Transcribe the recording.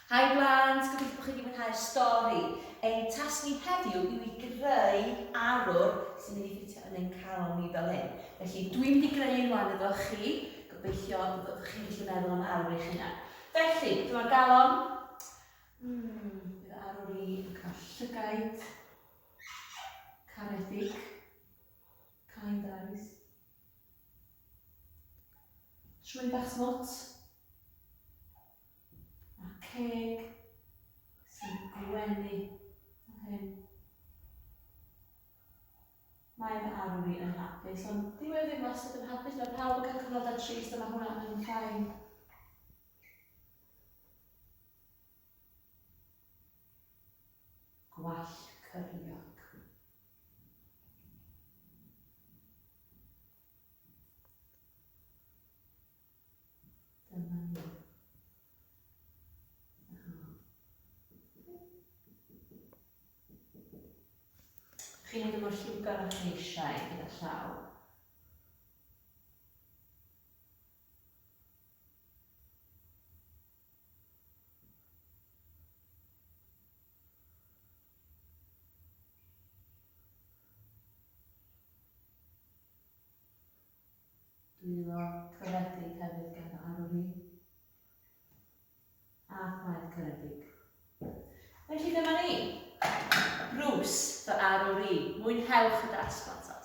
Hi blant, gobeithio bod chi wedi mwynhau'r stori. Ein tasg ni heddiw yw i greu arwr sy'n mynd i ffitio yn ein calon ni fel hyn. Felly dwi'n mynd i greu un wan efo chi, gobeithio byddwch chi'n gallu meddwl am arwr eich hunan. Felly, dyma'r galon. Mm, bydd arwr i yn cael llygaid caredig, kind eyes. Trwyn bach smwt. A ceg sy'n gwenu fel hyn. Mae fy arwr i yn hapus, ond dyw e ddim wastad yn hapus. Mae pawb yn cael cyfnodau trist a mae hwnna yn fine. Gwallt cyrliog. Dyma ni. Chi'n neud o mor lliwgar â chi eisiau gyda llaw. Dwylo caredig hefyd gan fy arwr i. A chwaeth caredig. Felly dyma ni. Bruce, fy arwr i. Mwynhewch y dasg, plant.